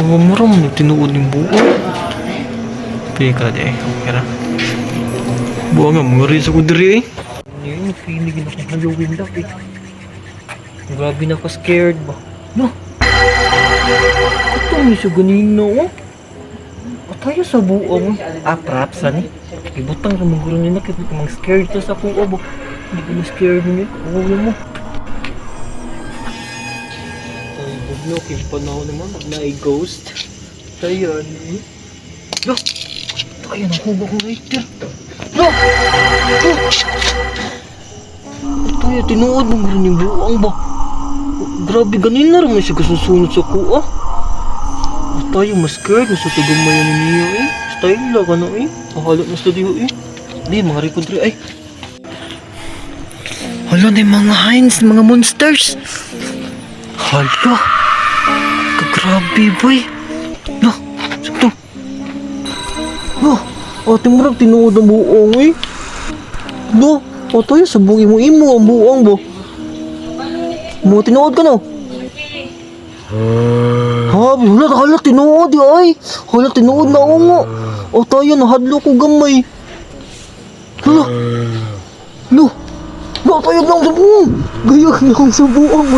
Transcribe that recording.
Mura mo tinuod yung buo. Pika di eh. Okay ra. Buo nga, mga rin sa kudiri eh. Yun, feeling na akong Halloween daw eh. Grabe na ako scared ba? No! Katong siya ganina oh. Atayo sa buong. Ah, props ani. Ibutang ra mong guro nila kay mang scared to sa akong obo. Hindi ko na scared niya. Oo mo. Ay, bugno kay panahon naman na ghost. Tayo ni. Lo. Tayo na hugo kong lighter. Lo. Lo. Tayo tinuod mong guro ning buang ba. Grabe ganin na rin siya kasusunod sa kuha. Tayo mas scared na sa tagamayan niya eh. Style lang ano eh. Akala na sa diyo eh. Di, mga record rin ay. Hala na yung mga Heinz, mga monsters. Hala. Kagrabe boy. No, sakto. No, ate mo rin tinuod ang buong eh. No, o tayo sa buong imo-imo ang buong bo. Mo tinuod ka no? Ha, hala, hala, tinuod di ay. Hala, tinuod na ungo. O tayo, nahadlo ko gamay. Hala. Lo. Lo, tayo lang sa buong. Gayag na akong sa buong.